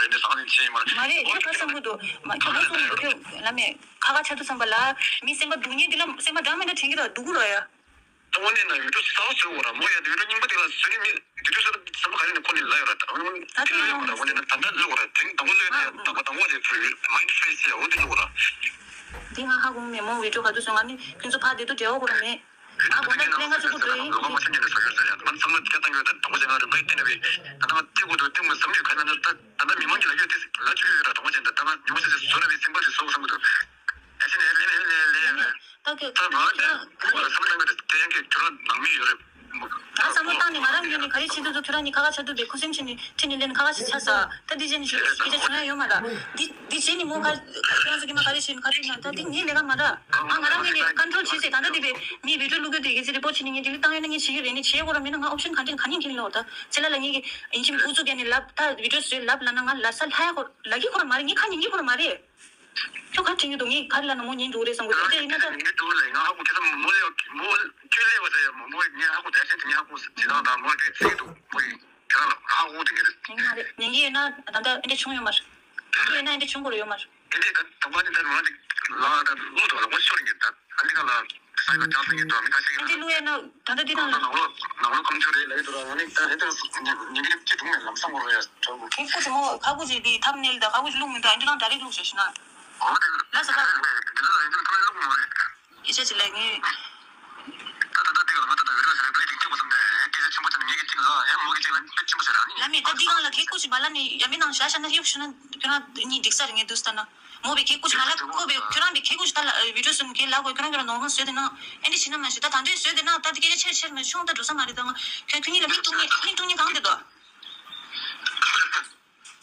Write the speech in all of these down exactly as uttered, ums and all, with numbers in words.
རེད་འདྲ་བསམ་ནས་བྱས་ཡིན་མ་རེད། མ་རེད། དེ་ག་བསམ་གི་འདུག་མ་ཁྱོད་ག་བསམ་གི་འདུག་ཁྱོད་ལ་མེད་ཁ་ཁ་ཆ་ཐུབ་བསམ་པ་ལ་མི་སེམས་པ་སྡུག་ཉེས་འདི་ལ་སེམས་པ་འདྲ་མི་འདྲ་དྲན་གི་ར་སྡུག་གི་ར་ཡ། དངོས་གནས་ན་ཡུལ་གྲུ་གསར་པ་བཟོས་འོ་ར་མོ་ཡ་ཡུལ་གྲུ་རྙིང་པ་དེ་ལ་བཟོས་ནས་མི་ཡུལ་གྲུ་གསར་པ་བསམ་བློ་ག་རེ་ནས་ཁོ་ནས་ལ་ཡོད་ར་ད་དངོས་གནས་ད་དེ་ཡོད་ར་དངོས་གནས་ན་ད་ལྟ་བཟོས་འོ་ར་དེང་དང་པོ་བཟོས་ནས་དང་པོ་དང་པོ་དེ་ཚོའི་མའིན་ཌི་ཕེ་སི་ཡ་འོ་དེ་འོ་ར། དེ་ང་ཧ་གོ་མེད་མོ་ཡུལ་གྲུ་ག་དུས་སོང་ང་མི་ཁྱོད་ཚོ་ཕ་དེ་དུ་འབྲེལ་བ་གོ་ར་མེད། ཨ་དགོང་དག་ལས་ང་ཚོ་གུ་འགྲོ་ཡིན། ལོ་མ་སེམས་ཅན་དེ་བཟོ་ཡོད་ཟེར་ཡ། ང་ཚང་མ་སྐད་བཏང་ཡོད་དང་དང་པོ་ཞིག་ང་རིམ་པས་བསྟན་ནས་བས་ད་ལྟ་ང་ལྟེ་གུ་དུ་ལྟེ་མོ་བསམ་ཡོད་ཁ་ན་ད་ད་ལྟ་མི་མང་གི་ལ་ཡོད་དེ་ལ་ཆུ་ཡོད་ཡོད་དང་པོ་ཞིག་ད་ལྟ་ང་ཉུང་སེ་བཟོ་ན་བས་སེམས་པ་ཞིག་བཟོ་བསམ་གི་འདུག་ཨ་ཤི་ནས་ལེ་ལེ་ལེ་ལེ་ལེ། ད་ཁྱོད་ད་ང་ཁྱོད་རང་ད་བསམ་བློ་བཏང་གི་དེ་ཡང་གི་ཁྱོད་རང་ནང་མི་ཡོད་རེད། ང་བསམ་བློ་བཏང་ནས་ང་རང་ངོས་ནས་ག་རེ་བྱེད་དུ་འདུག་ཁྱོད་རང་གཉིས་ཁ་ཁ་ཆ་འདུག་པས་ཁུ་སིམ་བྱས་ནས་ཁྲིད་ནས་ལེན་ཁ་ཁ་ཆ་ཆ་ས་ད་འདི་བྱས་ནས་སྐད་ཆ་བྱུང་ཡ་ཡོད་མ་རེད། འདི་འདི་བྱས་ནས་ངོ་ཁ་ཁྱོད་རང་ཚོ་གི་མ་ག་རེ་བྱས་ནས་ག་རེ་ན་ད་འདི་ངའི་ལས་ཀ་མ་རེད། ང་ང་རང་ངོས་ནས་ཀོན་ཊོལ་བྱས་ཚེ་ད་ལྟ་འདི་པས་ངའི་བི་ཌིའོ་བླུག་རྒྱུ་དེ་གི་ཚེ་རི་པོར་ཊི་བྱས་ནས་ངས་འདི་ལི་བཏང་ཡོད་ན་ངས་བྱེད་ཀྱི་རེད། ནས་བྱེད་དགོས་ར་མིན་ན་ང་ཨོབ་ཤན་ག་འདྲ་ག་ནས་འཁྱེར་ལོ་ད་ཚེ་ལ་ལ་ངས་ཀྱི་ཡིན་གཅིག་མིན་ཨུ་ཚུགས་རྒྱག་ནས་ལབ་ད་བི་ཌིའོ་བཟོས་ལབ་ལབ་ན་ང་ལབ་ས་ལྷ་ཡ་ཁོ་ལ་གི་ཁོ་ར་མ་རེད། ཁྱོད་ག་དྲན་གྱི་འདུག་ངས་ག་རེ་ལབ་ན་མོ་ཉན་འགྲོ་གི་རེད་བསམ་གི་འདུག་དེ་ཡིན་ན་ད། ཉན་འགྲོ་ལེ་ང་ཧ་གོ་ཁྱེད་ཚོ་མོ་ལེ་མོ་ཁྱོད་ལེ་བ་ཟེར་ཡ་མོ་མོ་ངས་ཧ་གོ་དེ་ཤེས་དེ་ངས་ཧ་གོ་ཟེར་ཁྱེད་རང་དང་མོ་དེ་ཚིག་འདུག་མོ་ཡིན་ཁྱེད་རང་ལ་ཧ་གོ་དེ་ག་རེད། ཉན་གི་མ་རེད། ཉན་གི་ཡོད་ན་ད་ལྟ་ཨེ་འདྲ་བྱུང་ཡོད་མ་རེད། ཉན་གི་ཡོད་ན་ཨེ་འདྲ་བྱུང་དགོས་རེད་ཡོད་མ་རེད། ཨེ་འདྲ་ད་དང་པ་ནི་ད་ང་འདི་ལ་ད་ལུག་དང་ལ་མོ་ཤོར་ཡིན་ད་ཨ་འདི་ག་ལ་སའི་པར་ཅང་སང་གི་དོ་མི་ཁ་ཤས་ཨེ་འདྲ་ལུག་ཡོད་ན་ད་ལྟ་འདི་དང་ལ། ནང་ལོགས་ནང་ལོགས་ཁམས་ཆུ་རེད་ལ་ཡི་དོ་ར་ང་ནི་ད་ཨེ་ད་ཉན་གི་ནི་ཅི་དུང་ནས་ལམ་སང་གོ་ར་ཡ། ཁེ་ཁུ་ཆེ་མོ་ཁ་ཁུ་ཆེ་དེ་ཐབ་ནེལ་དང་ཁ་ཁུ་ཆེ་ལུག་མི་འདུག་ཨེ་འདྲ་དང་ད་རེས་ལུག་ཤ་ཤི་ན། ལ་ས་ཁ། ཨེ་ཤ་ཅི་ལ་ངེ། ལ་མེ་ད་འདི་གང་ལ་ཁེ་ཁུ་ཆེ་མ་ལ་ནི་ཡ་མི་ནང་ཤ་ཤ་ན་ཡུག་ཤི་ན་ཁྱོད་རང་གཉིས་འགྲིག་ས་རེད་ངེ་འདུག་ས་ན། མོ་བི་ཁེ་ཁུ་ཆེ་མ་ལ་ཁོ་བི་ཁྱོད་རང་བི་ཁེ་ཁུ་ཆེ་ད་ལ་བི་ཌིའོ་སུན་ཁེ་ལ་གོ་ཁྱོད་རང་ཁྱོད་རང་ནོར་ཧོན་སོད་དེ་ན་ཨེ་འདྲ་ཤི་ན་མ་ཤི་ད་ད་འདོད་སོད་དེ་ན་ད་དེ་སྐད་ཆ་ཆེར་ཆེར་མ་ཤོང་ད་འགྲོ་ས་མ་རེད་ད་ང་ཁྱོད་ཁྱོད་གཉིས་ལ་མིག་ཏུ་གཉིས་མིག་ཏུ་གཉིས་གང་དེ་དོ།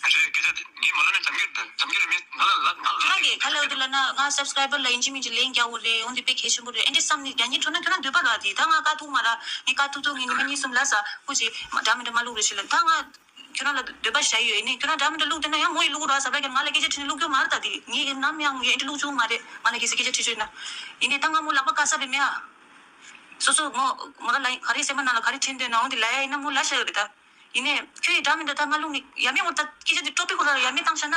རེད་སྐད་ཆ་དེ་ངས་མ་ལབ་ན་འཇམ་རྒྱལ་དང་འཇམ་རྒྱལ་མི་ང་ལ་ལབ་ང་ལ་ཁྱོད་རང་གིས་ག་ལབ་འདུག་ལབ་ན་ང་སབ་སི་ཀ་རའི་བར་ལ་ཡིན་གཅིག་མིན་གཅིག་ལན་རྒྱག་དགོས་རེད། འོན་ཏེ་དཔེ་གལ་ཆེན་པོ་རེད། ཨེ་འདྲ་བསམ་ནས་རྒྱག་ཉེན་འགྲོ་ན་ཁྱོད་རང་འདོད་པ་རག་དེ་ད་ང་དཀའ་ཐུག་མ་རག་ངས་དཀའ་ཐུག་ཐུག་ངས་ཉི་མ་གཉིས་གསུམ་ལབ་ས་ཁུ་ཅིག་འདྲ་མི་འདྲ་མ་ལུག་རེད་ཞིག་ལབ་ད་ང་ཁྱོད་རང་ལ་འདོད་པ་བཞག་ཡོད་ཡིན་ནས་ཁྱོད་རང་འདྲ་མི་འདྲ་ལུག་དེ་ན་ཡང་མོ་ཡི་ལུག་ར་ཟབ་ར་ཀྱང་ང་ལ་སྐད་ཆ་དྲིས་ནས་ལུག་རྒྱུ་མ་རེད་ད་དེ་ངས་ནམ་ཡང་ངས་ཨེ་འདྲ་ལུག་བཅུག་མ་རེད་ང་ལ་གལ་སྲིད་སྐད་ཆ་དྲིས་ཆོད་ན་ཡིན་ནས་ད་ང་མོ་ལག་པ་དཀའ་ས་བས་མེད་ཨ། སོ་སོ་མོ་མོ་ར་ལ་ག་རེ་སེམས་པ་ནང་ལ་ག་རེ་དྲན་འདོད་ན་འོང་དེ་ལ་ཡ་ཡིན་ན་མོ་ལ་ཤ་ཡོད་རེད་ད། ཡིན་ནས་ཁྱོད་ཡི་འདྲ་མི་འདྲ་ད་མ་ལུག་ནི་ཡ་མེད་འོ་ད་སྐད་ཆ་དེ་ཀྲོ་པི་ཁོ་ར་ཡ་མེད་བཏང་ཤ་ན།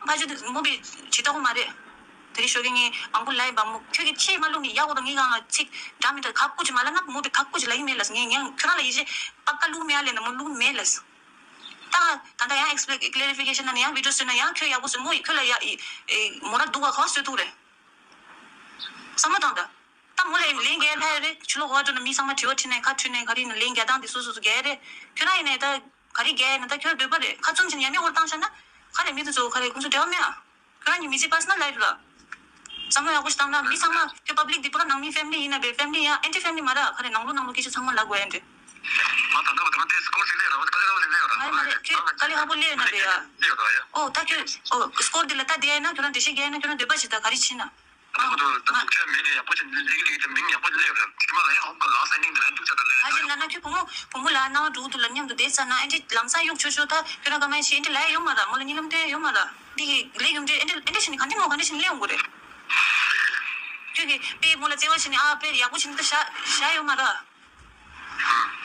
ཕ་ཆོས་དེ་མོ་བི་ཇི་ལྟ་གོ་མ་རེད། དེ་རིང་ཞོགས་ཀྱི་ངས་མང་པོ་ལ་ཡིན་པ་མོ་ཁྱོད་ཀྱི་ཆེས་མ་ལུག་ནི་ཡ་འོ་ད་ངའི་སྒང་ལ་ཚིག་འདྲ་མི་འདྲ་ཁ་ཁུ་ཅི་མ་ལ་ན་མོ་བི་ཁ་ཁུ་ཅི་ལ་ཡིན་མེད་ལ་ངས་ངས་ཁྱོད་རང་ལ་ཡི་ཤེས་པ་ཀ་ལུག་མེད་ཨ་ལས་ན་མོ་ལུག་མེད་ལ། ད་ད་ད་ཡང་ཨེག་སི་པི་ལེ་ཀི་ལེ་རི་ཕི་ཀེ་ཤན་ན་ནི་ཡང་བི་ཌིའོ་བཟོས་ན་ཡང་ཁྱོད་ཡག་པོ་བཟོས་མོ་ཡི་ཁྱོད་ལ་ཡ་ཡི་མོ་ར་སྡུག་ག་ག་བཟོས་འདུག་རེད། བསམ་བློ་བཏང་ད། ད་མོ་ལ་ལན་རྒྱག་ལྷ་རེད། ཕྱི་ལོགས་འོག་ཏུ་ན་མི་ཚང་མ་དྲི་བ་དྲིས་ནས་ཁ་དྲིས་ནས་ག་རེ་ཡིན་ན་ལན་རྒྱག་སྟངས་དེ་སོ་སོ་སོ་རྒྱག་རེད། ཁྱོད་རང་ཡིན་ནས་ད་ག་རེ་རྒྱག་ཡིན་ན་ད་ཁྱོད་འདོད་པ་རེད། ཁ་བཙུམ་བྱས་ནས་ཡ་མི་འོར་བཏང་བཞག་ན་ག་རེ་མི་དེ་ཚོ་ག་རེ་ཁོང་ཚོ་འབྲེལ་བ་མེད་ཨ། ཁྱོད་རང་གི་མི་ཚེ་པར་སོ་ནལ་ལའིཕ་ར། བསམ་བློ་ཡག་པོ་ཞིག་བཏང་ན་མི་ཚང་མ་ཁྱོད་པབ་ལིག་འདི་པུ་ར་ནང་མི་ཕེ་མི་ལི་ཡིན་ན་བས་ཕེ་མི་ལི་ཡང་ཨེན་ཊི་ཕེ་མི་ལི་མ་ར་ག་རེ་ནང་ལོགས་ནང་ལོགས་སྐད་ཆ་ཚང་མ་ལབ་དགོས་ཨེ་འདྲ། ང་ད་ལྟ་བ་དེ་མ་དེ་སྐོར་ཞིག་ལས་ར་བ་དེ་ག་ལས་བ་ལས་ལས་ཡོད་ར། ཨ་ཡ་མ་རེད་ཁྱོད་དཀའ་ལས་ཁག་པོ་སླེབས་ཡོད་ན་རེད་ཡ། ལས་ཡོད་ར་ཡ། ཨོ་ད་ཁྱོད་ཨོ་སྐོར་འདི་ལ་ལྟ་བསྡད་ཡ་ན་ཁྱོད་རང་འགྲེལ་བཤད་རྒྱག་ཡ་ན་ཁྱོད་རང་འདོད་པ་ཞིག་ད་ག་རེ་བྱེད་ན། ང་ཁོ་ཚོ་ད་ཨ་སྡུག་ཅག་མི་ནི་ཡག་པོ་ཅིག་ལས་ཀྱི་ལས་ཀྱི་མིང་ཡག་པོ་ཅིག་ལས་ཡོད་ར་དེ་མ་ལ་ཡ་ཧོབ་ག་ལ་སེན་ཌིང་དེ་ལ་སྡུག་ཅག་ད་ལས་ཨ་ཅེ་ལ་ན་ཁྱོད་བུ་མོ་བུ་མོ་ལ་ནང་འགྲོ་དུ་ལ་མཉམ་དུ་བསྡད་ས་ན་ཨེ་འདྲ་ལམ་སང་གཡུག་ཆོག་ཆོག་ད་ཁྱོད་རང་ག་མ་ཤེས་ཨེ་འདྲ་ལ་ཡ་ཡོང་མ་ར་མོ་ལ་གཉིད་ལམ་དེ་ཡོང་མ་ར་འདི་གི་ལས་ཡོང་དུས་ཨེ་འདྲ་ཨེ་འདྲ་ཞིག་ནི་ག་འདྲ་མོ་ག་འདྲ་ཞིག་ནི་ལས་ཡོང་དགོས་རེད། ཁྱོད་ཀྱིས་དཔེ་མོ་ལ་བརྩེ་བ་བྱས་ནས་ཨ་དཔེ་ཡག་པོ་བྱས་ནས་ད་བཞག་བཞག་ཡོད་མ་རེད།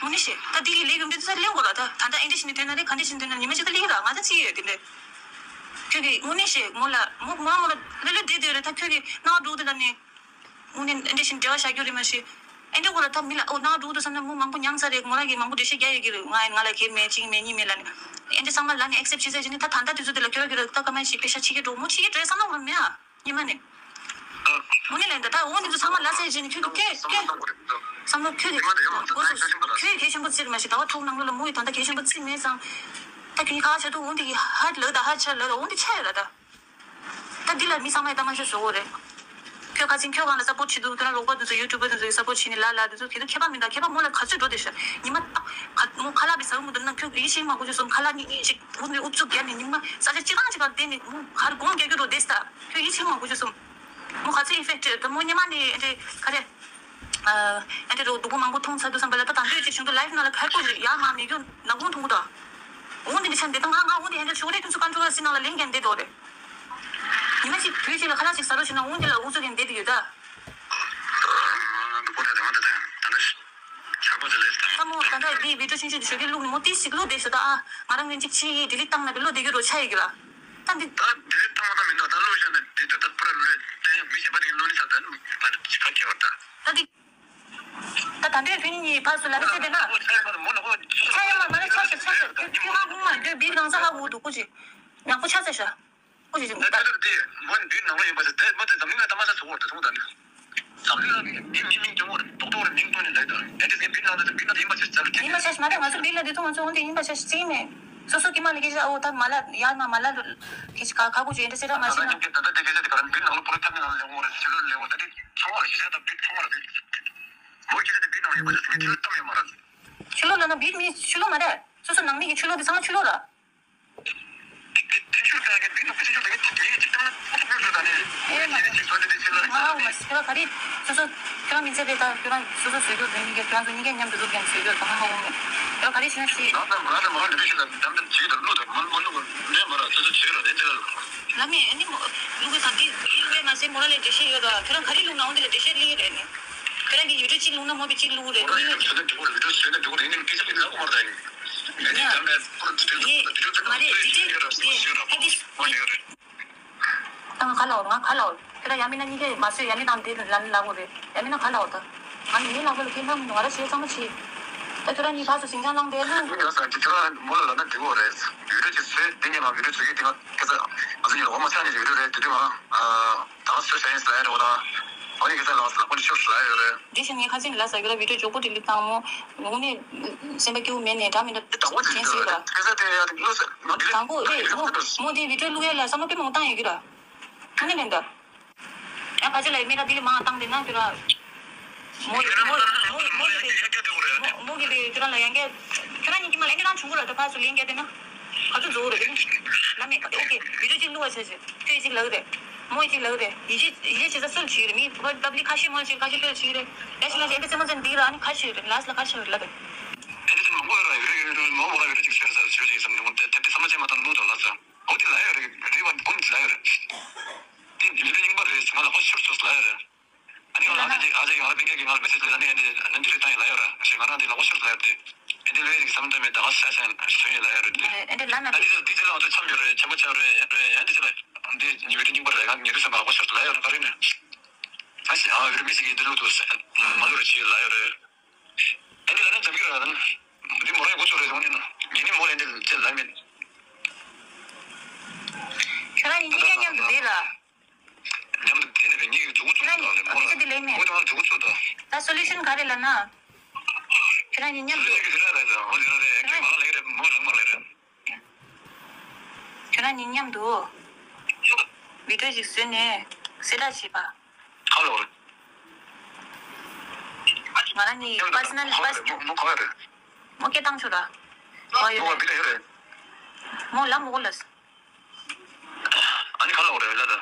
དངོས་གནས་བཤད། ད་འདི་གི་ལས་ཡོང་དུས་ད་གླེང་དགོས་ར་ད་ད་ལྟ་ཨེ་འདྲ་བྱས་ནས་ཐོན་ན་རེད་ག་འདྲ་བྱས་ནས་ཐོན་ན་ཉི་མ་གཅིག་ད་གླེང་ར་ང་ད་ཅི་ཡོད་དེ་འདྲ། ཁྱོད་ཀྱིས་དངོས་གནས་བཤད་མོ་ལ་མོ་མོ་མོ་ལ་ལོས་ལོས་བསྡད་བསྡད་རེད་ད་ཁྱོད་ཀྱིས་སྣང་བ་འགྲོ་དུས་ལ་ནས། དངོས་གནས་ཨེ་འདྲ་བྱས་ནས་འབྲེལ་བ་བཞག་རྒྱུ་རེད་མ་གཞི། ཨེ་འདྲ་དགོས་ར་ད་མི་ལ་ཨོ་སྣང་བ་འགྲོ་དུས་བསམ་ན་མོ་མང་པོ་མྱངས་ཚར་རེད་མོ་རང་གིས་མང་པོ་འགྲེལ་བཤད་རྒྱག་ཡོད་ཀྱི་རེད་ང་ཡིན་ང་ལ་གལ་མེད་ཅིག་མེད་གཉིས་མེད་ལ་ནས། ཨེ་འདྲ་ཚང་མ་ལ་ནས་ཨེག་སེབ་བྱས་ཚར་བྱས་ནས་ད་ད་ལྟ་དུས་ཚོད་དེ་ལ་ཁྱོད་ར་ཁྱོད་ར་ད་ཀ་མ་ཞིག་དཔེ་ཤ་ཆེ་གེ་འགྲོ་མོ་ཆེ་གེ་འགྲོ་ཡ་བསམ་བློ་ར་མེད་ཨ། ཉི་མ་ནས། དངོས་གནས་ལན་ད་ད་འོ་འདི་ཚོ་ཚང་མ་ལ་སེ་བྱས་ནས་ཁྱོད་ཀྱི་ཁྱོད་ཁྱོད། བསམ་བློ་ཁྱོད་ཀྱི་སྒོ་སུ་ཁྱོད་གལ་ཆེན་པོ་བརྩིར་མ་ཤེས་ཟླ་བ་དྲུག་ནང་ལོགས་ལ་མོ་ཡི་ད་ལྟ་གལ་ཆེན་པོ་བརྩིས་མེད་ཙང་། ད་ཁྱོད་ཀྱི་ཁ་ཁ་ཆ་འདུག་འོ་འདི་གི་ཧད་ལོ་ད་ཧད་ཆ་ལོ་ད་འོ་འདི་ཆ་ཡོད་ར་ད། ད་འདི་ལ་མི་ཚང་མས་ད་མ་ཤེས་བཟོ་གོ་རེད། ཁྱོད་ཁ་ཚིག་ཁྱོད་གང་ལ་སབ་པོར་བྱེད་འདུག་ཁྱོད་རང་རོགས་པ་འདི་ཚོ་ཡུ་ཊུབ་པ་འདི་ཚོ་ཡི་སབ་པོར་བྱེད་ནི་ལ་ལ་འདི་ཚོ་གལ་ཏེ་ཁྱད་པར་མི་འདུག་ཁྱད་པར་མོ་ལ་ག་ཚོད་འགྲོ་དེ་ཤ་ཉི་མ་ཏག་ཁ་མོ་ཁ་ལག་པའི་ཟ་རུ་མོ་འདུག་ན་ཁྱོད་ཡིད་ཆེས་མ་དགོས་ཆོད་སོང་ཁ་ལག་གཉིས་གཉིས་ཤིག་འུ་ནི་འུབ་ཚུགས་རྒྱབ་ནས་ཉི་མ་ས་ཆ་གཅིག་རང་གཅིག་གར་བསྡད་ནས་མོ་གར་སྒོང་རྒྱག་རྒྱུ་རོ་བསྡད་ས་ཁྱོད་ཡིད་ཆེས་མ་དགོས་ཆོད་སོང་མོ་ག་ཚོད་ཨི་ཕེག་ཊི་ད་མོ་སྙེ་མ་ནས་ཨེ་འདྲ་ག་རེ་ཨེ་འདྲ་རོ་སྡུག་པོ་མང་པོ་མཐོང་ཚར་འདུག་བསམ་པ་ལ་ད་དང་དུས་ཅིག་བྱུང་འདུག་ལའིཕ་ནང་ལ་ཁར་པོ་ཞིག་ཡར་མར་མི་རྒྱུ་ནག་ཁུང་མཐོང་གི་འདུག་འོ་འདི་འདི་ཆ་འདི་ད་ང་ང་འོ་འདི་ཧན་ཌལ་ཆུ་རེད་ཁྱོད་ཚོ་ཀོན་ཊྲོ་ཝར་སི་ནང་ལ་ལེན་རྒྱག་འདི་འདུག་རེད། ཉི་མ་གཅིག་དུས་གཅིག་ལ་ཁ་ལག་ཅིག་ཟ་རོགས་བྱས་ན་འོ་འདི་ལ་ཨུ་ཚུགས་རྒྱག་འདི་འདི་ཡོད་ད། ད་མོ་ད་ལྟ་འདི་བི་ཌིའོ་ཆུང་ཆུང་འདི་ཞོགས་ཀས་བླུགས་ནས་མོ་ཏིས་ཞིག་བླུགས་བསྡད་ཤག་ད་ཨ་ང་རང་ངན་གཅིག་ཕྱི་ཡི་ཌི་ལིཊ་བཏང་ན་བི་ལོག་བསྡད་རྒྱུ་རོ་ཆ་ཡི་གི་ལ། ད་འདི། ད་ཌི་ལིཊ་བཏང་བ་ད་མི་འདུག་ད་བླུགས་བཞག་ན་འདི་ད་ད་པུ་ར་བླུགས་ད་མི་གཞན་པ་དེ་བླུགས་ནི་ས་ད་ནི་ད་ད་ཕྱི་ཁ་ཁྱེར་བ་ད། ད་འདི། ད་ད་འདྲའི་ཕན་ཡིན་ཕར་ཚུར་ལབ་ཟེར་དེ་ན། ཆ་ཡོད་མ་མ་རེད་ཆ་ཤེས་ཆ་ཤེས་ཁྱོད་ཁྱོད་ཧ་གོ་མ་ཁྱོད་བིར་གང་ས་ཧ་གོ་འདུག་ཀུ་ཅི། ཡག་པོ་ཆགས་ཚར་ཤག་ཀུ་ཅི་ཅི་ད་ད་ད་དེ་མོ་འདི་ནང་ལ་ཡིན་པ་ཟེར་དེ་མོ་དེ་འཛམ་གླིང་ལ་ད་མ་ས་སུ་གོ་ད་ཐུང་ད་ནི། འཛམ་གླིང་ལ་མི་མི་མིང་སྐྱོ་བོ་རེད། རྡོག་རྡོག་རེད། མིང་སྟོན་ནས་ལས་དང་ཨེ་འདྲ་ཟེར་བིད་ནང་དུ་བིད་ནང་དུ་ཡིན་པ་ཆ་ཚང་གི་ཡིན་པ་ཆ་མ་རེད། ང་ཚོ་བིད་ལ་དེ་ཚོ་ང་ཚོ་འོན་ཏེ་ཡིན་པ་ཆ་ཅིག་ནས་སོ་སོ་གི་མ་ལ་གི་ཤ་འོ་ད་མ་ལ་ཡར་མ་མ་ལ་གི་ཤ་ཁ་ཁ་ཁུ་ཅིག་ཨེ་འདྲ་ཟེར་ར་མ་ཤེས་ན། ད་ད་དེ་ག་ཚོད་དེ་ག་རང་བིད་ནང་ལ་པོ་ར་ཐབ་ནང་ལ་ལེགས་འོ་རེད། ཕྱི་ལོ་ལེགས་འོ་ད་དེ་ཚང་མ་རེད། ཤ་ད་བིད་ཚང་མ་རེད། བིད་མོ་ཁྱེད་རེད་དེ་བིད་ནང་ཡིན་པ་ཆ་ཚང་གི་ཕྱི་ལོ་གཏམ་ཡོད་མ་རེད། ཕྱི་ལོ་ལ་ན་བིད་མི་ཕྱི་ལོ་མ་རེད། སོ་སོ་ནང་མི་གི་ཕྱི་ལོ་དེ་ཚང་མ་ཕྱི་ལོ་ར། དེ་དེ་ཆུ་ལྟ་གི་འདི་ནུབ་ཕྱི་ཆུ་ལྟ་གི་དེ་ཅིག་ཏམ་ཨུ་ཚུགས་ཕུད་ད་ནི། ཨེ་མ་རེད། ཅིག་སོ་དེ་དེ་ཆུ་ལ་ང་ཨོ་མ་སི་ཁྱོད་ག་རེ་སོ་སོ་ཁྱོད་རང་མི་ཚེ་རེད་ད། ཁྱོད་རང་སོ་སོ་བཟོས་རྒྱུ་དེ་གཉིས་ཀ་ཁྱོད་རང་ཚོ་གཉིས་ཀ་མཉམ་དུ་སློབ་ཀྱང་བཟོས་རྒྱུ་ད་ཧ་ཧ་འོང་མེད། ཁྱོད་ག་རེ་བྱས་ན་ཤི། ང་དང་ང་དང་ང་འདི་ཆུ་ལ་དམ་དམ་ཅིག་ད་ལུ་ད་མ་མ་ལུ་ནས་མ་ར་སོ་སོ་བྱེད་ར་དེ་ཆུ་ལ། ལ་མེ་ཨ་ནི་མོ་ལུ་གུ་ད་འདི་ལུ་གུ་མ་སེ་མོ་ར་ལས་འགྲེལ་བཤད་ཡོད་ད། ཁྱོད་རང་ག་རེ་ལུག་ན་འོང་དེ་ལ་འགྲེལ་བཤད་ལི་རེད་ནི། ཁྱོད་རང་གི་ཡུ་ཊུབ་གཅིག་ལུག་ན་མོ་བི་གཅིག་ལུག་རེད། མོ་ར་ཡོད་ཆུ་ལ་འགྲོ་ར་འགྲོ་ར་ཡིན་ནི་ཏི་ཆ་ལི་ལ་མ་ར་ད་ཡིན། ད་ང་ཁ་ལ་འོར་ང་ཁ་ལ་འོར་ཁྱོད་རང་ཡ་མིན་ན་གཉིས་ཀས་མ་བཟོས་ཡ་མིན་ན་འདི་ལ་ནི་ལ་འོ་རེད། ཡ་མིན་ན་ཁ་ལ་འོར་ད་ང་མི་ལ་འོ་ལ་ཁྱེད་རང་ང་ར་བྱས་ཚང་མ་བྱས། ད་ཁྱོད་རང་གཉིས་ཕར་ཚུར་ཞིང་ཆང་བླངས་བསྡད་ན། ཁྱོད་རང་མོ་ལ་ལབ་ན་འགྲིག་གོ་རེད། བི་ཌིའོ་ཅིག་བཟོས་འདི་ཉིན་ང་བི་ཌིའོ་བཟོ་གི་འདི་ང་ཁ་ཚ་ང་ཚོ་གཉིས་ལ་འོ་མ་ཚ་ནས་བི་ཌིའོ་རེད་དེ་དུས་ང་། ད་ང་ཚོ་ཞ་ཡིན་ཟེར་ཡ་རེད་བ་ད། ཨ་ནི་ཁ་ཚ་ལགས་ལག་པ་འདི་ཤོར་ཟེར་ཡ་ཡོད་རེད། འདི་བཞིན་ངས་ཁ་ཚིག་ལ་ཟ་རྒྱུ་ལ་བི་ཌིའོ་མགྱོགས་པོ་ཌི་ལིཊ་བཏང་མོ། ངུ་ནས་སེམས་པ་སྐྱིད་པོ་མེད་ནས་འདྲ་མི་འདྲ་དེ་དང་པོ་དེ་དྲན་ཤེས་ར། ཁ་ཚ་དེ་ཡ་དེ་ལོ་ཟེར་ང་འདི་རེད། དང་པོ་རེད་མོ། མོ་དེ་བི་ཌིའོ་བླུག་ཡ་ལ་བསམ་བློ་དཔེ་མང་བཏང་ཡོད་ཀྱི་ར། ཨ་ནི་ལན་ད། ཡང་ཁ་ཆེ་ལ་མི་ལ་འདི་ལས་མང་བཏང་དེ་ན་ཁྱོད་ར། མོ་མོ་མོ་མོ་གི་དེ་མོ་མོ་གི་དེ་ཁྱོད་ར་ལ་ཡང་ག་ཁྱོད་ར་གཉིས་ཀྱི་མ་ལ་ཡང་ག་རང་བྱུང་གི་ར། ད་ཕར་ཚུར་ལེན་རྒྱ་དེ་ན། ག་ཚོད་འཛོ་ར་དེ་ན། ལ་མེད་ཨོ་ཀེ་བི་ཌིའོ་གཅིག་བླུག་བ་བྱས་བྱས་ཁྱོད་གཅིག་ལབ་རེད། མོ་གཅིག་ལབ་རེད། ཡིད་ཆེས་ཡིད་ཆེས་བྱེད་ས་སུ་ལ་བྱེད་ཀྱི་རེད། མི་པ་པ་ལི་ཁ་ཤས་མོ་ལ་བྱེད་ཁ་ཤས་ཁྱོད་ལ་བྱེད་ཀྱི་རེད། ཡ་ཤི་ལ་ཞེ་འདི་ཚེ་མོ་ཚེ་འདི་ར་ནི་ཁ་ཤས་རེད། ལ་སི་ལ་ཁ་ཤས་རེད་ལབ་རེད། ཨེ་འདི་ཚེ་མང་པོ་ར་ཡོད་རེད། ཡོད་རེད། མོ་མོ་ར་ཡོད་རེད། ཅིག་ཤེར་ས་ཞུ་ཅིག་བསམ་ནས་མོ་དེ་དེ་དེ་ཚང་མ་ཅན་མ་དང་བླུག་དང་ལ་ཚ། འོ་དེ་ལ་ཡོད་རེད། རེད་བ་ཀུན་དེ་ལ་ཡོད་རེད། དེ་ཡུལ་རྙིང་པ་རེད། ང་ལ་ཁོ་ཤོར་སོང་ལ་ཡོད་རེད། ཨ་ནི་ང་ཨ་ཅག་ཨ་ཅག་ང་ལ་སྤུན་ཀྱག་གིས་ང་ལ་མེ་སེ་ཇི་ལ་ནི་ཨེ་འདྲ་ཨ་ནི་འདི་རེད་བཏང་ཡིན་ལ་ཡོད་རེད། ཞེས་ང་རང་འདི་ལ་ཁོ་ཤོར་སོང་ལ་ཡོད་རེད། ཨེ་འདྲ་ལོས་ཡིན་བསམ་དོན་མེད། ད་ང་ཤ་ཤ་ཞོན་ཡིན་ལ་ཡོད་རེད། ཨེ་འདྲ་ལ་ན་ཨ་ཅག་འདི་ཚོ་ལ་ང་ཚོ་འཆམ་ཡོད་རེད། ཆེན་པོ་ཆགས་རེད་རེད། ཨེ་འདི་ཚོ་ལ་འདི་ཡུལ་རྙིང་པ་རེད། ང་ཉེ་དུ་སེམས་པ་ལ་ཁོ་ཤོར་སོང་ལ་ཡོད་རེད། ག་རེ་ནི་ཨ་ཞེ་ཨ་ཡུལ་མི་ཞིག་གིས་འདི་ལུགས་དུ་མ་ལུགས་རེ་བྱས་ཡོད་ལ་ཡོད་རེད། ཨེ་འདི་ལ་ན་འཛམ་གི་ར་འདི་མོ་རང་གི་གོ་ཆོད་རེད་ཟེར་བ་ནི་ན་ངེད་ནི་མོ་ལ་འདི་ལ་ལ་མེད། ཁྱོད་རང་ཡིན་གཉིས་ཀ་མཉམ་དུ་བསྡད་ལ། མཉམ་དུ་བསྡད་ནས་ངེད་ཀྱི་གཟུགས་པོ་ཚུགས་དང་ལས་མོ་ལ་ཁྱེད་དེ་ལས་མེད། ཁོ་དང་ང་གཟུགས་པོ་ཚུགས་དང་། ད་སོ་ལུ་ཤན་ག་རེ་ལབ་ན། ཁྱོད་རང་གཉིས་མཉམ་དུ། ཁྱོད་རང་གཉིས་མཉམ་དུ། ཁྱོད་རང་གཉིས་མཉམ་དུ། ཁྱོད་རང་གཉིས་མཉམ་དུ། ཁྱོད་རང་གཉིས་མཉམ་དུ། བི་ཌིའོ་ཞིག་བཟོས་ནས་གསལ་བསྒྲགས་བྱེད་པ། ཁ་ལོ་རེད། ང་རང་གཉིས་པར་སོ་ནལ་པར་སོ་ནལ་མོ་ཁ་རེད། མོ་སྐད་བཏང་ཆོག་ར། ཨོ་ཡོད་མོ་རེད། བི་ལ་ཡོད་རེད། མོ་ལ་མོ་གོ་ལ། ཨ་ནི་ཁ་ལོ་རེད་ལ་ད།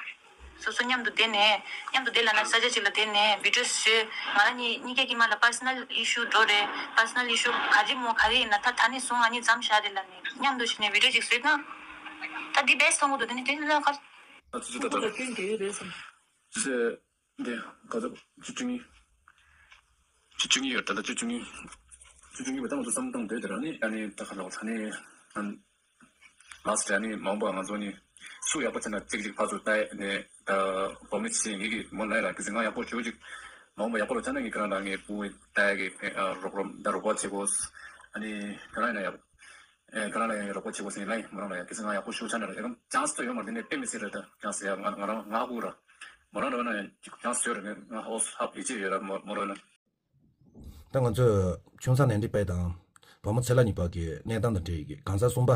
སོ་སོ་མཉམ་དུ་བསྡད་ནས་མཉམ་དུ་བསྡད་ལ་ན་ས་ཆ་གཅིག་ལ་བསྡད་ནས་བི་ཌིའོ་བཟོས། ང་རང་གཉིས་གཉིས་ཀའི་དཀྱིལ་མ་ལ་པར་སོ་ནལ་ཨི་ཤུ་འགྲོ་རེད། པར་སོ་ནལ་ཨི་ཤུ་ག་རེ་མོ་ག་རེ་ཡིན་ན་ད་ད་ནས་བཟུང་ང་གཉིས་མཚམས་བཞག་རེད་ལ་ནས་མཉམ་དུ་བྱས་ནས་བི་ཌིའོ་གཅིག་བཟོས་ན། ད་འདི་བེ་སི་མཐོང་གི་འདུག་དེ་ནས་དེ་ནས་ཁ། ད་ཚོད་ཚོད་ད་ད། ད་སྐྱོན་དེ་ཡོད་རེད་བསམ། ཚེ་འདི་ག་ཚོད་བཅུ་བཅུ་གཉིས། བཅུ་བཅུ་གཉིས་ཡོད་ད་ལྟ་བཅུ་བཅུ་གཉིས། བཅུ་བཅུ་གཉིས་པ་ད་ང་ཚོ་བསམ་བཏང་འདོད་དེ་ར་ནི་ཨ་ནི་ད་ག་ལོག་ད་ནི་ཨ་ནི་ལ་སི་ཊི་ཨ་ནི་མང་པོ་ང་ཚོ་ནི་སུ་ཡག་པོ་བྱས་ན་གཅིག་གཅིག་ཕར་ཚུར་ལྟ་ནས་ད་གོ་མི་ཆེ་ངེད་ཀྱི་མོ་ལ་ཡ་ལ་གི་ཟིན་ང་ཡག་པོ་ཞུ་གཅིག་མང་པོ་ཡག་པོ་ལ་བྱས་ན་ངས་ཁྱེད་རང་ལ་ངས་བུ་ལྟ་གི་རོགས་རོགས་ད་རོགས་པ་བྱེད་དགོས། ཨ་ནི་ཁྱེད་རང་ཡིན་ན་ཡག་ཨེ་ཁྱེད་རང་ལ་ཡང་རོགས་པ་བྱེད་དགོས་ཟེར་ཡིན་ལ་ཡིན་མོ་རང་ལ་ཡང་གལ་སྲིད་ང་ཡག་པོ་ཞུ་ཆ་ནས་ཡང་ཅང་སུ་ཡོད་མ་རེད། དེ་ནས་དཔེ་མི་སྲིད་རེད། ད་ཅང་སུ་ཡ་ང་ང་རང་ང་ཧ་གོ་ར་མོ་རང་རེད་བ་ན་ཡང་ཅང་སུ་ཡོད་རེད། ང་ཧ་ཧ་ཡིད་ཆེས་ཡོད་ར་མོ་མོ་རང་ན། ད་ང་ཚོས་ཆུང་ས་ནས་འདི་པའི་དང་བུ་མོ་ཚེ་ལ་གཉིས་བར་གྱི་གནས་སྟངས་དང་འབྲེལ་གྱི་གང་ཟག་གསུམ་པ།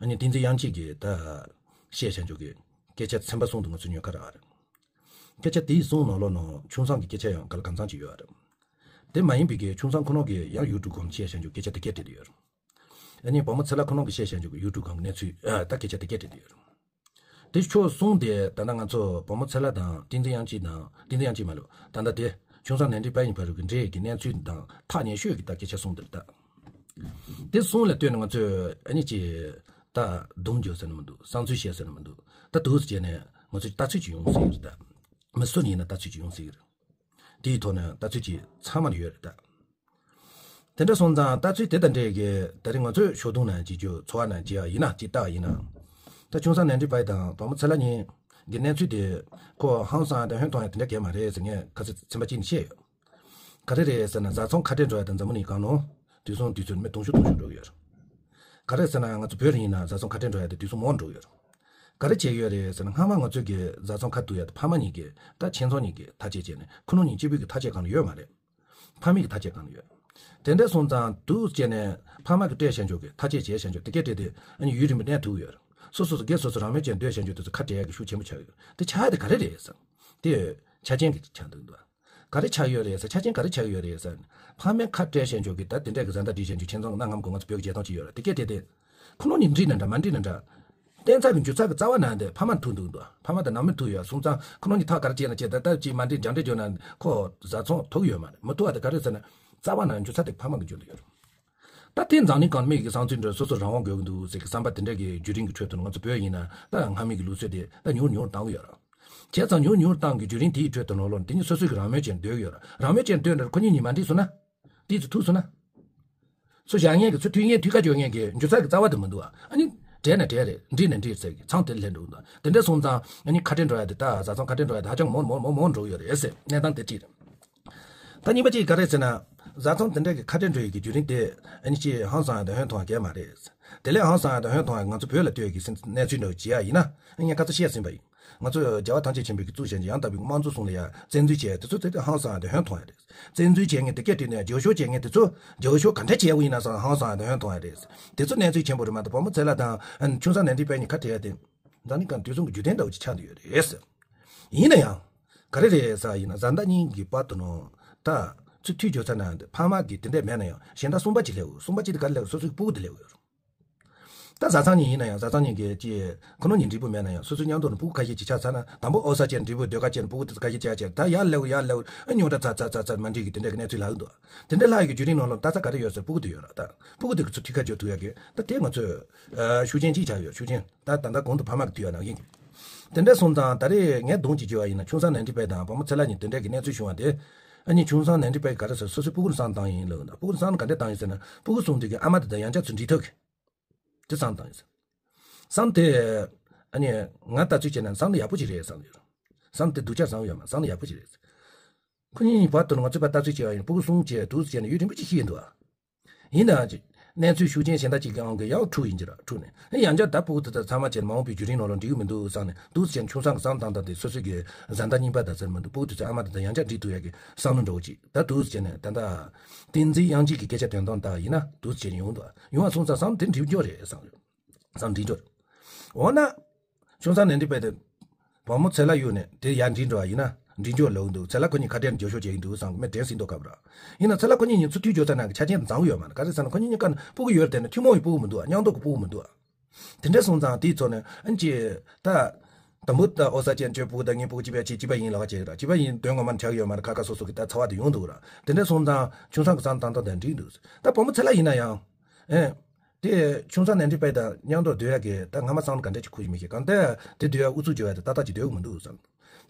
ཨ་ནི་བསྟན་འཛིན་དབྱངས་སྐྱིད་ཀྱིས་ད་བཤད་བྱ་འཇུག་གི་སྐད་ཆ་ཚན་པ་གསུམ་དུ་ང་ཚོས་ཉོན་ཁ་རག་རེད། སྐད་ཆ་དེའི་གསུམ་ནང་ལོགས་ནང་ཆུང་སང་གི་སྐད་ཆ་ཡང་ག་ལ་གང་འཚམ་ཅིག་ཡོད་རེད། དེ་མ་ཡིན་པའི་གི་ཆུང་སང་ཁོ་རང་གིས་ཡང་ཡུ་ཊུབ་སྒང་བཤད་བྱ་འཇུག་སྐད་ཆ་དེ་སྐད་བྲིས་ཏེ་ཡོད་རེད། ཨ་ནི་བུ་མོ་ཚེ་ལ་ཁོ་རང་གིས་བཤད་བྱ་འཇུག་གི་ཡུ་ཊུབ་སྒང་གི་གནས་ཚུལ་ཨ་ད་སྐད་ཆ་དེ་སྐད་བྲིས་ཏེ་ཡོད་རེད། དེ་ཕྱོགས་གསུམ་དེ་ད་ལྟ་ང་ཚོ་བུ་མོ་ཚེ་ལ་དང་བསྟན་འཛིན་དབྱངས་སྐྱིད་དང་བསྟན་འཛིན་དབྱངས་སྐྱིད་མ་ལོ་ད་ལྟ་དེ་ཆུང་སང་ནན་ཀྲི་པ་ཡིན་བར་གྱི་འབྲེལ་གྱི་གནས་ཚུལ་དང་ཐག་ཉེ་ཤོས་ཀྱི་ད་སྐད་ཆ་གསུམ་དེ་རེད་ད། དེ་གསུམ་ལ་ལྟོས་ནས་ང་ཚོས་ཨ་ནི་ཅི་ད་རྡུང་རྒྱུ་ཟེར་ནི་མི་འདུག་བསམ་ཚུལ་བཤད་ཟེར་ནི་མི་འདུག་ད་དུས་སུ་བྱས་ནས་ང་ཚོས་ལྟ་ཚུལ་ཅིག་ཡོང་སྲིད་ཀྱི་རེད་ད། མི་སུ་ནས་ཡིན་ན་ལྟ་ཚུལ་ཅིག་ཡོང་སྲིད་ཀྱི་རེད། དེའི་ཐོག་ནས་ལྟ་ཚུལ་ཅིག་ཚང་མར་ཡོད་རེད་ད། དེ་འདྲ་སོང་ཙང་ལྟ་ཚུལ་དེ་དང་འབྲེལ་གྱི་ད་རེས་ང་ཚོས་ཞོགས་དུང་ནང་བྱེད་རྒྱུ་འཚོ་བ་ནང་བྱེད་ཡ་ཡིན་ན་ཅིག་ལྟ་བ་ཡིན་ན། ད་ཆུང་སང་ནན་ཀྲི་པ་དང་བུ་མོ་ཚེ་ལ་གཉིས་ཀྱི་གནས་ཚུལ་དེ་ཁོ་ཧང་སང་དང་ཧོན་ཐོང་ཡ་དེ་འདྲ་གས་མ་རེད་ཟེར་ངས་ཁ་སང་ཚན་པ་གཅིག་ནས་བཤད་ཡོད། ག་རེ་རེད་ཟེར་ན་བཟའ་ཚང་ཁ་བྲལ་འགྲོ་ཡ་དང་འཛམ་བུ་གླིང་གང་ལོ། དུས་སང་དུས་ཚོད་མི་དུང་ཕྱུར་དུང་ཕྱུར་འགྲོ་གི་ཡོད་རེད། ག་རེ་ཟེར་ན་ང་ཚོ་བོད་རིགས་ཡིན་ན་བཟའ་ཚང་ཁ་བྲལ་འགྲོ་ཡ་དེ་དུས་སང་མང་འགྲོ་གི་ཡོད་རེད། ག་རེ་བྱས་ཡོད་རེད་ཟེར་ན། སྔ་མ་ང་ཚོའི་གི་བཟའ་ཚང་ཁ་ཐུག་ཡ་དེ་ཕ་མ་གཉིས་ཀྱི་ད་ཁྱིམ་ཚང་གཉིས་ཀྱི་ཐག་བཅད་བྱས་ནས། ཁོ་རང་གཉིས་གཅིག་པུའི་གི་ཐག་བཅད་གང་ཡོད་མ་རེད། ཕ་མའི་གི་ཐག་བཅད་གང་ཡོད། དེ་འདྲ་སོང་ཙང་འདུག་བྱས་ནས་ཕ་མ་གི་སྤྲད་བཞག་ཆོག་གི། ཐག་བཅད་བྱས་བཞག་ཆོག་དེ་གས་སྤྲད་དེ་ཨ་ནི་ཡུན་རིང་པོ་གནས་ཐུབ་ཡོད་རེད། སོ་སོ་སོ་སྒེར་སོ་སོ་རང་མོས་བྱས་སྡོད་བཞག་ཆོག་དེ་ཚོ་ཁ་བྲལ་ཡ་གི་ཤུགས་ཆེན་པོ་ཆགས་ཡོད། དེ་ཆགས་ཡ་དེ་ག་རེ་རེད་ཟེར། དེ་ཆ་རྐྱེན་གི་ཆགས་འདུག་འདུག་ག་རེ་ཆགས་ཡོད་རེད་ཟེར། ཆ་རྐྱེན་ག་རེ་ཆགས་ཡོད་རེད་ཟེར། ཕ་མའི་ཁ་བྲལ་བཞག་ཆོག་གི། ད་དེ་འདྲ་གི་བཟའ་ཟླ་སྒྲིག་བཞག་ཆོག་ཁྱིམ་ཚང་གི་གནའ་སྔ་མོ་གི་ང་ཚོ་བོད་ཀྱི་བྱེད་སྟངས་ཅིག་ཡོད་རེད། དེ་གས་སྤྲད་དེ། ཁོ་རང་གཉིས་འགྲིག་ན་འདྲ་མ་འགྲིག་ན་འདྲ། བརྟེན་ཚར་གི་འགྱུར་ཚར་གི་རྩ་བ་ནས་དེ་ཕ་མ་ཐུག་འདུག་འདུག་ཕ་མ་དང་ནང་མི་ཐུག་ཡོད་སོང་ཙང་ཁོ་རང་གཉིས་ཐག་ག་རེ་བཅད་ན་བཅད། ད་ལྟ་ཅིག་མ་འགྲིག་མཇལ་འཕྲད་བྱུང་ན་ཁོ་བཟའ་ཚང་ཐུག་ཡོད་མ་རེད། མི་ཐུག་བ་དེ་ག་རེ་ཟེར་ན། རྩ་བ་ནས་འགྱུར་ཚར་དེ་ཕ་མ་གི་འགྱུར་དུ་ཡོད་རེད། ད་དེ་འཛམ་གླིང་གང་མི་གི་བཟང་ཚུལ་འདྲ་སོ་སོ་རང་དབང་དགོས་ཀྱི་འདུག་ཟེར་གི་བསམ་པ་དེ་འདྲ་གི་བརྒྱུད་རིམ་གྱི་ཁྲོད་དུ་ང་ཚོ་བོད་ཡིན་ན་ད་སྔ་མའི་གི་ལུགས་སྲོལ་དེ་ད་ཉུང་ཉུང་བཏང་གི་ཡོད་རེད། བྱས་ཙང་ཉུང་ཉུང་བཏང་གི་བརྒྱུད་རིམ་དེའི་ཁྲོད་དུ་ལོག་ལོག་དེ་ནི་སོ་སོའི་གི་རང་མོས་ཅན་སྡོད་ཀྱི་ཡོད་རེད། རང་མོས་ཅན་སྡོད་འདྲ་ཁོ་གཉིས་གཉིས་མ་འགྲིག་སོང་ན། དེ་ཚོ་ཐུག་སོང་ན། ཚུར་བཞག་མཁན་གྱི་ཚུར་མཐུད་མཁན་མཐུད་ཁ་སྤྱོད་མཁན་གྱི་འགྱུར་ཚར་གྱི་རྩ་བ་དེ་མི་འདུག་ཨ་ནི་འགྲིག་ན་འགྲིག་རེད། འགྲིག་ན་འགྲིག་ཟེར་གྱི་མཚམས་དེར་སླེབས་འགྲོ་གི་འདུག་དེ་འདྲ་སོང་ཙང་ཨ་ནི་ཁ་བྲལ་འགྲོ་ཡ་དེ་ད་བཟའ་ཚང་ཁ་བྲལ་འགྲོ་ཡ་དེ་ཧ་ཅང་མང་མང་མང་མང་འགྲོ་གི་ཡོད་རེད་ཟེར། གནས་སྟངས་དེ་གཅིག་རེད། ད་གཉིས་པ་གཅིག་ག་རེ་ཟེར་ན། བཟའ་ཚང་དེ་འདྲ་གི་ཁ་བྲལ་འགྲོ་ཡི་གི་བརྒྱུད་རིམ་དེ་ཨ་ནི་ཅིག་ཧང་སང་ཡ་དང་ཧོན་ཐོང་ཡ་གང་ཡང་མ་རེད། དེ་ལས་ཧང་སང་ཡ་དང་ཧོན་ཐོང་ཡ་ང་ཚོ་བོད་ལ་ལྟོས་ཀྱི་གནས་ཚུལ་འདྲ་བོ་བྱེད་ཡ་ཡིན་ན་ངས་ཁ་ཚ་བཤད་ཟིན་པ་ཡིན། ང་ཚོ་རྒྱལ་བ་ཐམས་ཅད་མཁྱེན་པའི་གི་གཙུག་བྱས་ཀྱི་ཡང་དག་པའི་དམངས་གཙོ་སྲུང་ལ་ཡ་བཙན་འཛུལ་བྱས་དེ་ཚོ་དེ་དེ་ཧང་སང་ཡ་དང་ཧོན་ཐོང་ཡ་རེད། བཙན་འཛུལ་བྱས་མཁན་དེ་སྐད་བྲིས་ནས་རྒྱབ་སྐྱོར་བྱས་མཁན་དེ་ཚོ་རྒྱབ་སྐྱོར་ག་འདྲ་བྱས་པ་ཡིན་ན་སང་ཧང་སང་ཡ་དང་ཧོན་ཐོང་ཡ་རེད། དེ་ཚོ་གནས་ཚུལ་ཆེན་པོ་རེད་མ་གཏོགས་བུ་མོ་ཚེ་ལགས་དང་ཆུང་བཟང་ནན་ཏིག་དཔལ་གཉིས་ཁ་བྲལ་ཡ་དེ། འཛམ་གླིང་གང་དུས་གསུམ་གྱི་རྒྱུ་ལྡན་འདྲ་བོ་ཅིག་ཆགས་བསྡད་ཡོད་རེད། ཡིན་ན་ཡང་། ག་རེ་རེད་ཟེར་ཡིན་ན་བཟའ་ཟླ་གཉིས་ཀྱི་བར་དུ་ནོ། ད། ཚུར་མཐུད་འཇོག་ཚར་ན་ཕ་མ་གི་དེ་འདྲས་མེད་ན་ཡང་གཞན་དག་གསུམ་པ་ཅིག་སླེབས་འོ། གསུམ་པ་ཅིག་དེ་ག་རེ་སླེབས་འོ། སོ་སོའི་སྤུ་གུ་དེ་སླེབས་འོ། ད་བཟའ་ཚང་གཉིས་ཡིན་ན་ཡང་བཟའ་ཚང་གཉིས་ཀྱི་ཅི། ཁོ་རང་གཉིས་འགྲིག་པོ་མེད་ན་ཡང་སོ་སོའི་མཉམ་དུ་ནི་སྤུ་གུ་ཁ་ཤས་ཅིག་ཆགས་ཚར་ན་དང་པོ་ཨོ་ས་ཅན་འགྲིག་པོ་སྡོད་ཁ་ཅན་སྤུ་གུ་དེ་ཚོ་ཁ་ཤས་ཆགས་ཆགས་ད་ཡར་སླེབས་འོ་ཡར་སླེབས་འོ། ཨ་ཉོ་འདྲ་ཚ་ཚ་ཚ་ཚ་མ་འགྲིག་གི་དེ་འདྲས་ཀྱི་གནས་ཚུལ་ལྷག་འདུག་དེ་འདྲས་ལྷག་ཡོད་ཀྱི་བརྒྱུད་རིམ་ནང་ལ་ད་ཚ་ག་རེ་ཡོད་ཟེར་སྤུ་གུ་དེ་ཡོད་ར་ད། སྤུ་གུ་དེ་གི་ཚུར་མཐུད་ཁ་འཇོག་ཐུབ་ཡ་གི་ད་དེ་ང་ཚོས། ཨ། ཤུགས་རྐྱེན་གཅིག་ཆགས་ཡོད། ཤུགས་རྐྱེན་ད་ད་ལྟ་གོང་དུ་ཕ་མ་གི་མཐུད་ཡ་ནང་བཞིན་གྱི། དེ་འདྲ་སོང་ཙང་ད་རེས་ངས་གདོང་གཅིག་བྱས་པ་ཡིན་ན་ཆུང་བཟང་ནན་ཏིག་དཔལ་དང་བུ་མོ་ཚེ་ལགས་གཉིས་དེ་འདྲ་གི་གནས་ཚུལ་བྱུང་བ་དེ། ཨ་ནི་ཆུང་བཟང་ནན་ཏིག་དཔལ་གྱིས་ག་རེ་ཟེར་སོ་སོའི་སྤུ་གུ་ནི་བསམ་བཏང་ཡིན་ལབ་འདུག་སྤུ་གུ་བསམ་ནི་ག་འདྲ་བཏང་ཡིན་ཟེར་ན་སྤུ་གུ་གསུམ་དེ་གི་ཨ་མ་དེ་དང་ཡང་བསྐྱར་ཚུར་འགྲིག་ཐུབ་གི། དེ་བསམ་བཏང་ཡིན་ཟེར། བསམ་དེ། ཨ་ནི། ང་ལྟ་ཚུལ་བྱས་ན་བསམ་དེ་ཡག་པོ་ཅིག་རེད་བསམ་ཡོད། བསམ་དེ་སྡུག་ཅག་བསམ་ཡོད་མ་བསམ་ནི་ཡག་པོ་ཅིག་རེད། ཁོ་གཉིས་བར་དུ་ང་ཚོས་ཕར་ལྟ་ཚུལ་བྱས་པ་ཡིན་སྤུ་གུ་གསུམ་བྱས་དུས་བྱས་ནས་ཡུན་རིང་པོ་ཅིག་ཤི་ཡིན་འདུག་ཡིན་ནའང་ཅིག་གནས་ཚུལ་ཤུགས་རྐྱེན་གཞན་དག་ཅིག་གི་དབང་གིས་ཡང་འཁྲུག་ཡིན་གྱི་ར་འཁྲུག་ནས་ཡང་བསྐྱར་ད་སྤུ་གུ་དེ་དག་ཚང་མ་བྱས་ནས་མ་འོངས་པའི་བརྒྱུད་རིམ་ནང་ལ་འགྲིག་གི་མི་འདུག་བསམ་ནས་འདུག་སེ་བྱས་ནས་ཆུང་ཚང་གི་བསམ་བཏང་སྟངས་དེ་སོ་སོའི་གི་བཟའ་ཟླ་གཉིས་པ་དང་ཟེར་མི་འདུག་སྤུ་གུ་དེ་ཚོའི་ཨ་མ་དེ་དང་ཡང་བསྐྱར་འགྲིག་ཐུབ་ཡ་གི་བསམ་བློ་འདྲ་བོ་ཅིག་ད་འདུག་སེ་བྱས་ནས་ད་ལྟ་བསྟན་འཛིན་དབྱངས་སྐྱིད་ཀྱི་སྐད་ཆ་དོན་དག་དག་ཡིན་ན་འདུག་སེ་བྱས་ནས་ཡོང་འདུག་ཡོང་བ་སོང་ཙང་བསམ་དེ་འགྲིག་འགྱོ་རེད་བསམ་ཡོད། བསམ་འགྲིག་འགྱོ་རེད། འོ་ན། ཆུང་ཚང་ནན་ཏིག་དཔལ་དེ། བུ་མོ་ཚེ་ལགས་གཡུགས་ནས་དེ་ཡར་འགྲིག་འགྲོ་བ་ཡིན་ན་འགྲིག་འགྱོ་ལབ་འདུག་ཚེ་ལགས་ཁོ་གཉིས་ཁ་བྲལ་ནས་རྒྱབ་སྐྱོར་བྱེད་ཀྱི་འདུག་བསམ་གི་མེད་དྲན་སྲིད་མདོག་ཁ་པོ་ར། ཡིན་ན་ཚེ་ལགས་ཁོ་གཉིས་གཉིས་ཚུར་མཐུད་འཇོག་ཚར་ན་གི་ཆ་རྐྱེན་འཛོམས་ཡོད་མ་རེད། ག་རེ་ཟེར་ན་ཁོ་གཉིས་གཉིས་ཀ་ནི་སྤུ་གུ་ཡོད་རེད་དེ་ནི་ཐུན་མོང་བའི་སྤུ་གུ་མི་འདུག་ཨ། མཉམ་དུ་གི་སྤུ་གུ་མི་འདུག་ཨ། དེ་འདྲ་སོང་ཙང་དེའི་ཐོག་ནས་ཨ་ནི་ཅི། ད། དང་པོ་ད་ཨོ་ས་ཅན་ཁྱོད་སྤུ་གུ་དང་ངའི་སྤུ་གུ་གཅིག་པ་གཅིག་གཅིག་པ་ཡིན་ལབ་པ་བྱས་ར་གཅིག་པ་ཡིན་དོན་ངོ་མར་ཆགས་ཡོད་མ་རེད། ཁ་ཁ་སོ་སོ་གི་ད་ཚ་བ་དེ་ཡོང་འདུག་ར། དེ་འདྲ་སོང་ཙང་ཆུང་ཚང་གི་བསམ་བཏང་སྟངས་དེ་འགྲིག་འདུག་ད་བུ་མོ་ཚེ་ལགས་ཡིན་ན་ཡང་། ཨེ། དེ་ཆུང་ཚང་ནན་ཏིག་དཔལ་དང་མཉམ་དུ་སྡོད་ཡ་གི་ད་སྔ་མ་བསམ་བློ་ག་འདྲ་ཅིག་འཁོར་གྱི་མེད་ཀི་གང་ལྟར་དེ་སྡོད་ཡ་ཨུ་ཚུགས་བྱེད་ཡ་དེ་ཏག་ཏག་ཅིག་སྡོད་ཀྱི་མི་འདུག་བསམ།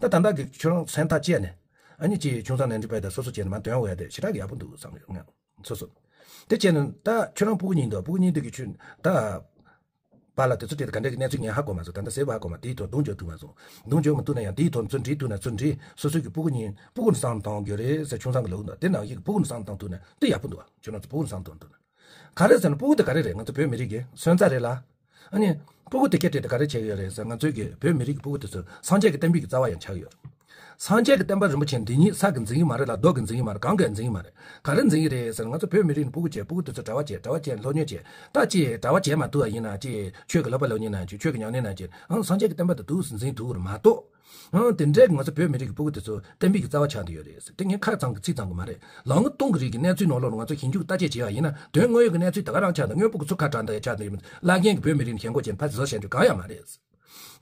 ད་ད་ལྟ་གི་ཁྱོད་རང་སེམས་ཐག་བཅད་ནས་ཨ་ནི་ཅིག་ཆུང་ཚང་ནན་ཏིག་དཔལ་དང་སོ་སོ་བྱས་ནས་མར་འདོན་འོ་ཡ་དེ་ཞེ་དྲག་གི་ཡག་པོ་འདུག་བསམ་ཡོད་ང་སོ་སོ། དེ་བྱས་ནས་ད་ཁྱོད་རང་སྤུ་གུ་གཉིས་འདུག་སྤུ་གུ་གཉིས་འདུག་གི་ཁྱོད་ད། པཱ་ལགས་དེ་ཚོ་དེ་ག་འདྲ་གི་གནས་ཚུལ་ངས་ཧ་གོ་མ་སོང་། ད་ལྟ་གསལ་པོ་ཧ་གོ་མ། དེའི་ཐོག་གདོང་འཇོག་ཐུབ་མ་སོང་། གདོང་འཇོག་མ་ཐུབ་ན་ཡང་དེའི་ཐོག་ཚུར་འདྲི་ཐུབ་ན་ཚུར་འདྲི། སོ་སོའི་གི་སྤུ་གུ་གཉིས་སྤུ་གུ་ནས་བསམ་བློ་གཏོང་རྒྱུ་རེད་ཟེར་ཆུང་ཚང་གི་ལབ་འདུག་དེ་ནང་བཞིན་གི་སྤུ་གུ་ནས་བསམ་བློ་གཏོང་ཐུབ་ན་དེ་ཡག་པོ་འདུག་ཁྱོད་རང་ཚོ་སྤུ་གུ་ནས་བསམ་བློ་གཏོང་ཐུབ་ན། ག་རེ་ཟེར་ན་སྤུ་གུ་དེ་ག་རེ་རེད། ང་ཚོ་བོད་མི་རིགས་ཀྱི་སོན་རྩ་རེད་ལ། ཨ་ནི། སྤུ་གུ་དེ་སྐད་བྲིས་དེ་ག་རེ་བྱས་ཡོད་རེད་ཟེར། ང་ཚོའི་གི་བོད་མི་རིགས་ཀྱི་སྤུ་གུ་དེ་ཚོ་སངས་རྒྱས་ཀྱི་བསྟན་པའི་གི་རྩ་བ་ཡང་ཆགས་ཡོད་རེད། སངས་རྒྱས་ཀྱི་བསྟན་པ་རིན་པོ་ཆེ་འདི་ཉིད་ས་གིས་འཛིན་གྱི་མ་རེད་ལ་རྡོ་གིས་འཛིན་གྱི་མ་རེད། གང་གིས་འཛིན་གྱི་མ་རེད། ག་རེ་འཛིན་གྱི་རེད་ཟེར་ན་ང་ཚོ་བོད་མི་རིགས་ནི་སྤུ་གུ་བྱས་སྤུ་གུ་དེ་ཚོ་གྲྭ་པ་བྱས་གྲྭ་པ་བྱས་སློབ་གཉེར་བྱས་ད་ཅི་གྲྭ་པ་བྱས་མ་ཐུབ་པ་ཡིན་ན་ཅི་ཆོས་ཀྱི་བསླབ་པ་སློབ་གཉེར་གནང་ཅི་ཆོས་ཀྱི་ཉམས་ལེན་གནང་ཅི་ཨང་སངས་རྒྱས་ཀྱི་བསྟན་པ་དེ་འདུག་སེ་འཛིན་ཐུབ་ཀྱི་རེད་མ་གཏོགས། ཨང་དེ་འདྲའི་ང་ཚོ་བོད་མི་རིགས་ཀྱི་སྤུ་གུ་དེ་ཚོ་བསྟན་པའི་གི་རྩ་བ་ཆགས་བསྡད་ཡོད་རེད་ཟེར། དེ་ངས་ཁ་ཚང་གི་ཚིག་ཚང་གི་མ་རེད། ལམ་སྟོང་གི་རིགས་ཀྱི་གནས་ཚུལ་ནང་ལོགས་ལ་ང་ཚོ་ཞིབ་འཇུག་བརྟག་དཔྱད་བྱས་པ་ཡིན་ན་དོན་དངོས་ཡོད་ཀྱི་གནས་ཚུལ་དེ་ག་རང་ཆགས་འདུག་དངོས་པོ་གི་ཚུར་ཁ་གྲགས་འདུག་ཡ་ཆགས་འདུག་ཡིན་མིན་བླ་རྒན་གྱི་བོད་མི་རིགས་ནས་ཞེན་ཁོག་ཅན་ཕ་ཟེར་ཞེན་རྒྱུ་གང་ཡང་མ་རེད།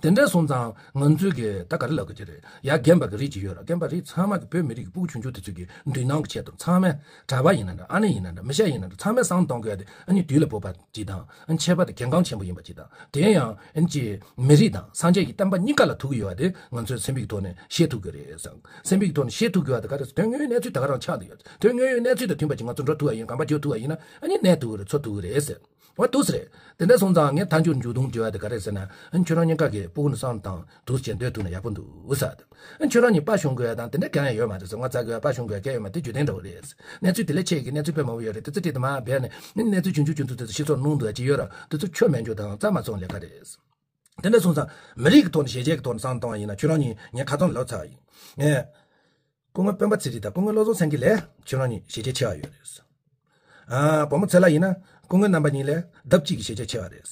དེ་འདྲ་སོང་ཙང་ང་ཚོའི་གི་ད་ག་རེ་ལབ་དགོས་ཀྱི་རེད། ཡ་རྒན་པ་གི་རིགས་ཅིག་ཡོད་ར། རྒན་པ་རིགས་ཚང་མ་གི་བོད་མི་རིགས་ཀྱི་སྤུ་གུ་ཆུང་ཆུང་དེ་ཚོ་གི་མདུན་སྣང་གི་ཆེད་དུ་ཚང་མས་གྲྭ་པ་ཡིན་ན་འདྲ་ཨ་ནེ་ཡིན་ན་འདྲ་མི་ཤ་ཡིན་ན་འདྲ་ཚང་མས་བསམ་གཏོང་དགོས་ཡ་དེ་ཨ་ནི་དུས་ལ་བབ་པ་ཅིག་དང་ཨ་ནི་ཆད་པ་དེ་གལ་འགངས་ཆེན་པོ་ཡིན་པ་ཅིག་དང་དེ་ཡང་ཨ་ནི་ཅི་མི་རིགས་དང་སངས་རྒྱས་ཀྱི་བསྟན་པ་གཉིས་ཀ་ལ་ཐུག་གི་ཡོད་པ་དེ་ང་ཚོས་སེམས་པའི་ཐོག་ནས་ཤེས་ཐུབ་ཀྱི་རེད་བསམ། སེམས་པའི་ཐོག་ནས་ཤེས་ཐུབ་དགོས་པ་དེ་ག་རེ་ཟེར་དོན་དངོས་ཡོད་གནས་ཚུལ་དེ་ག་རང་ཆགས་བསྡད་ཡོད། དོན་དངོས་ཡོད་གནས་ཚུལ་དང་མཐུན་པ་ཅིག་ང་ཚོ་འགྲོ་ཐུབ་པ་ཡིན་གོམ་པ་རྒྱག་ཐུབ་པ་ཡིན་ན་ཨ་ནི་གནས་ཐུབ་ཀྱི་རེད་འཚོ་ཐུབ་ཀྱི་རེད་ཟེར། འོ་འདུག་སེ་རེད། དེ་འདྲ་སོང་ཙང་ངས་མཐའ་མཇུག་མཇུག་སྡོམ་བརྗོད་ཡ་དེ་ག་རེ་ཟེར་ན་ཨ་ནི་ཁྱོད་རང་གཉིས་ཀ་གིས་སྤུ་གུ་ནས་བསམ་བཏང་འདུག་སེ་བྱས་སྡོད་ཐུབ་ན་ཡག་པོ་འདུག་ཟེར། ཨ་ནི་ཁྱོད་རང་གཉིས་པ་ཤོང་དགོས་ཡ་དང་དེ་འདྲ་གང་ཡང་ཡོད་མ་རེད་ཟེར། ངོ་ཚ་དགོས་ཡ་པ་ཤོང་དགོས་ཡ་གང་ཡང་ཡོད་མ་རེད། དེ་རྒྱུན་ལྡན་འདྲ་བོ་རེད། གནས་ཚུལ་དེ་ལས་ཆེ་གི་གནས་ཚུལ་དཔེ་མང་པོ་ཡོད་རེད། དེ་ཚོ་བྲིས་དེ་མ་བས་ནས་ཨ་ནི་གནས་ཚུལ་ཆུང་ཆུང་ཆུང་ཆུང་དེ་ཚོ་ཤི་སོར་སྣང་འདུག་ཡ་ཅིག་ཡོད་ར། དེ་ཚོ་ཁྱོན་མེད་འཇོག་དང་རྩ་མ་ཚང་ལས་ཀ་རེད། དེ་འདྲ་སོང་ཙང་མི་རིགས་ཀྱི་ཐོག་ནས་ཞལ་མཇལ་གྱི་ཐོག་ནས་བསམ་བཏང་བ་ཡིན་ན། ཁྱོད་རང་གཉིས་ངས་ཁ་སང་ལབ་ཚར་བ་ཡིན། ངས་སྐུ་ངོ་སྤེན་པ་ཚེ་རིང་དང་སྐུ་ངོ་བློ་བཟང་སེང་གེ་ལས་ཁྱོད་རང་གཉིས་ཞལ་མཇལ་ཆེ་བ་ཡོད་རེད། ཨ། བུ་མོ་ཚེ་ལགས་ཡིན་ན་སྐུ་ངོ་རྣམ་པ་གཉིས་ལས་ལྡབ་གཅིག་གི་ཞལ་མཇལ་ཆེ་བ་རེད།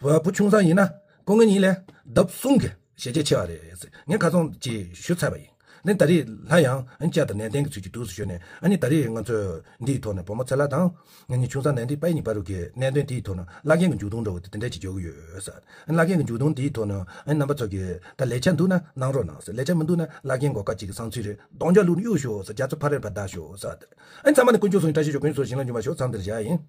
བུ་བུ་ཆུང་བཟང་ཡིན་ན་སྐུ་ངོ་གཉིས་ལས་ལྡབ་གསུམ་གྱི་ཞལ་མཇལ་ཆེ་བ་རེད། ངས་ཁ་སང་ཅིག་ཞུ་ཚར་བ་ཡིན། ནི་ད་རེས་སླར་ཡང་ཨ་ནི་བཅར་དང་ནན་ཏན་གྱི་ཚུལ་གྱིས་འདུག་སེ་ཞུས་ནས། ཨ་ནི་ད་རེས་ང་ཚོས་འདིའི་ཐོག་ནས་བུ་མོ་ཚེ་ལགས་དང་ཨ་ནི་ཆུང་བཟང་ནན་ཏན་པ་གཉིས་བར་གྱི་གནད་དོན་དེའི་ཐོག་ན་བླ་རྒན་གྱི་མཇུག་སྡོམ་འདྲ་བོ་དེ་དེ་འདྲ་ཅིག་འཇོག་གི་ཡོད་ཟེར། ཨ་ནི་བླ་རྒན་གྱི་མཇུག་སྡོམ་དེའི་ཐོག་ན་ཨ་ནི་རྣམ་པ་ཚོ་གིས་ད་ལས་འཆར་འདུག་ན་གནང་རོགས་གནང་ཟེར། ལས་འཆར་མི་འདུག་ན་བླ་རྒན་མགོ་དཀར་གཅིག་གི་བསམ་ཚུལ་རེད། གདོང་རྒྱ་ལུག་གཡུག་ཤོག་ཟེར། རྒྱ་མཚོ་ཕ་རེར་བར་བདའ་ཤོག་ཟེར། ཨ་ནི་ཚང་མ་ནི་ཀུན་སྤྱོད་སོགས་བཀྲ་ཤིས་ཤོག་ཀུན་སྤྱོད་ཞིང་ལ་འཇུག་པ་ཤོག་མཚམས་འདིར་བཞག་ཡིན།